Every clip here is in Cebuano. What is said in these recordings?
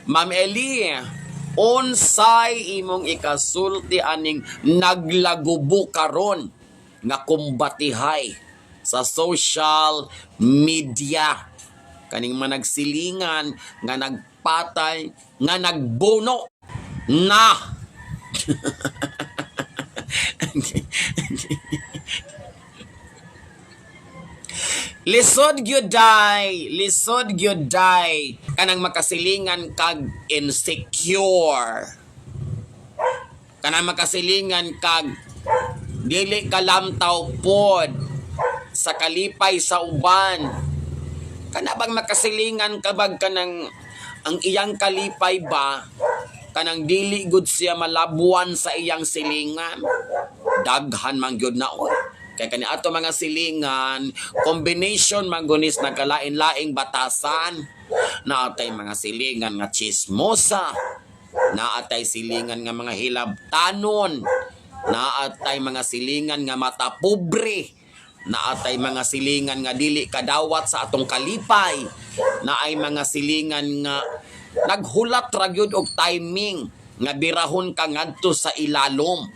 Ma'am Eli, unsay imong ikasulti aning naglagubo karon nga kumbatihay sa social media, kaning managsilingan nga nagpatay, nga nagbono na? Lisod gyud day, lisod gyud day kanang makasilingan kag insecure. Kanang makasilingan kag dili ka lamtaw pod sa kalipay sa uban. Kana bang makasilingan ka bag kanang ang iyang kalipay ba, kanang dili gud siya malabuan sa iyang silingan? Daghan man gyud na oy. Kay kani ato mga silingan, combination man gunis nagkalain-laing batasan. Naatay mga silingan nga chismosa. Naatay silingan nga mga hilabtanon. Naatay mga silingan nga mata pobre. Naatay mga silingan nga dili kadawat sa atong kalipay. Naay mga silingan nga naghulat ra gyud og timing nga birahon ka ngadto sa ilalom.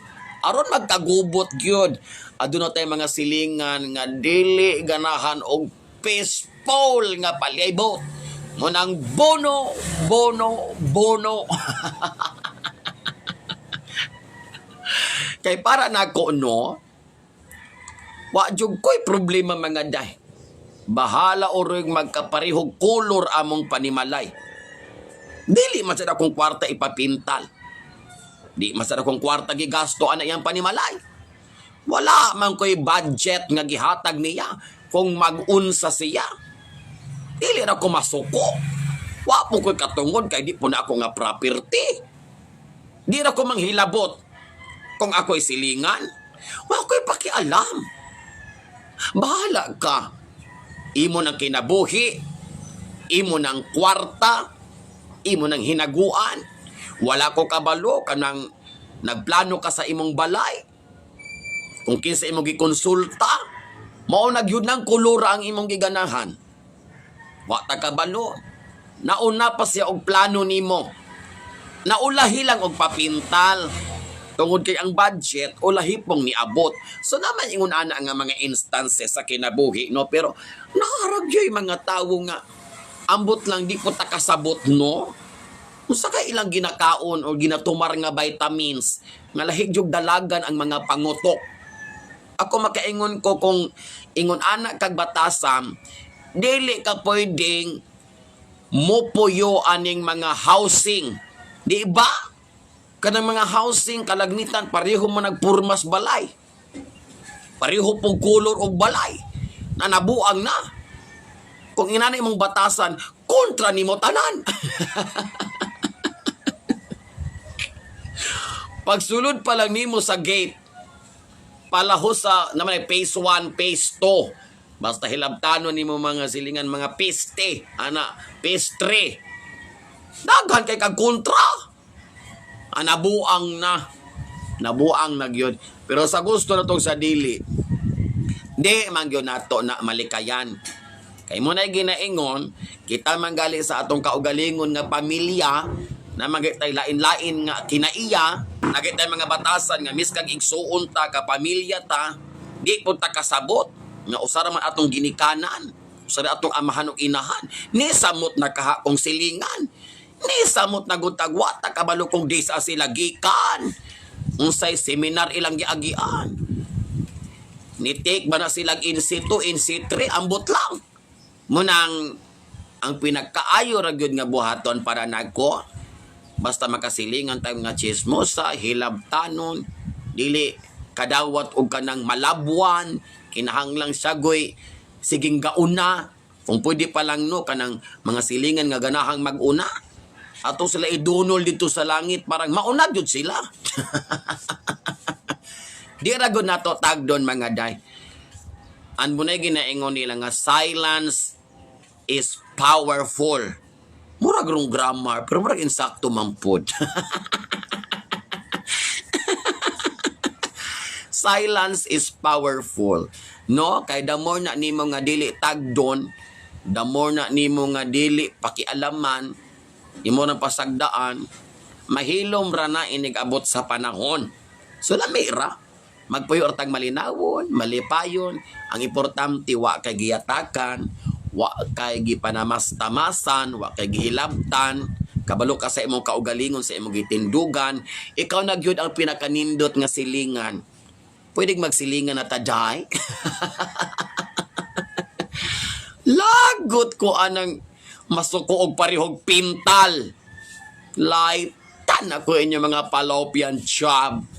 Aron magkagubot gyud. Aduna tay mga silingan nga dili ganahan og peaceful nga palibot. Munang bono, bono, bono. Kay para nako no, wa jud ko'y problema, mga day. Bahala uroy magkaparehog kolor among panimalay. Dili man sad akong kwarta ipapintal. Di man sad akong kwarta gigasto ana iyang panimalay. Wala man ko'y budget nga gihatag niya kung mag-unsa siya. Dili ra ko masuko. Wa po ko'y katungod kay di po na ako nga property. Di ra ko manghilabot kung ako'y silingan. Wa ko'y pakialam. Bahala ka. Imo ng kinabuhi, imo ng kwarta, imo ng hinaguan. Wala ko kabalo kanang nagplano ka sa imong balay. Kung kinsa imong gikonsulta, mao na gyud nang kolor ang imong giganahan. Wa ta kabalo. Nauna pa siya og plano nimo. Naulahi lang og papintal. Tungod kay ang budget ulahi pong niabot. So naman ingon ana nga mga instances sa kinabuhi, no, pero naarag gyud mga tawo nga ambot lang di po ta kasabot, no. Unsa kay ilang ginakaon o ginatumar nga vitamins nga lahi jud dalagan ang mga pangutok? Ako makaingon ko, kung ingon ana kag batasam, dili ka pwedeng mopuyo aning mga housing. Di ba? Kanang mga housing kalagmitan pareho man nagpurmas balay. Pareho pong kolor og balay. Na nabuang na. Kung inana imong batasan, kontra nimo tanan. Pagsulod pa lang nimo sa gate, palaho sa naman ay phase 1, phase 2. Basta hilabtanon nimo mga silingan, mga piste, ana, phase 3. Daghan kay kag kontra. Ah, nabuang na. Nabuang na gyud. Pero sa gusto na tong sa dili, di man gyud nato na malikayan. Kay mo na ginaingon, kita man gali sa atong kaugalingon nga pamilya, na magitay lain-lain nga kinaiya, nagitay mga batasan nga miskag igsuon ta ka pamilya ta, di pud ta kasabot nga usa ra man atong ginikanan, usa ra atong amahan ug inahan. Ni samot na kaha kong silingan. Ni samot na gud wa ta kabalo kung di sa sila gikan. Unsay seminar ilang giagian. Ni take ba na silang in situ, in C3, ambot lang. Munang ang pinagkaayo ra gyud nga buhaton para nako, basta makasilingan tayo nga chismosa, hilabtanon, dili kadawat og kanang malabwan, kinahanglang sagoy siging gauna. Kung pwede pa lang no, kanang mga silingan nga ganahang maguna. Ato sila idunol dito sa langit, parang mauna gyud sila. Di ra gud nato tagdon, mga day. An mo na ginaingon nila nga silence is powerful. Murag rong grammar, pero murag insakto man pod. Silence is powerful. No? Kay the more na nimo nga dili tagdon, the more na nimo nga dili pakialaman, Imo nang pasagdaan, mahilom ra na inig abot sa panahon. So lami ra. Magpuyo ra tag malinawon, malipayon. Ang importante, wa kay giyatakan, wa kay gipanamastamasan, wa kay gihilabtan. Kabalo ka sa imong kaugalingon, sa imong gitindugan. Ikaw na gyud ang pinakanindot nga silingan. Pwede magsilingan na ta, day. Lagot ko anang masuko og parehog pintal. Laitan ako inyo mga fallopian tube.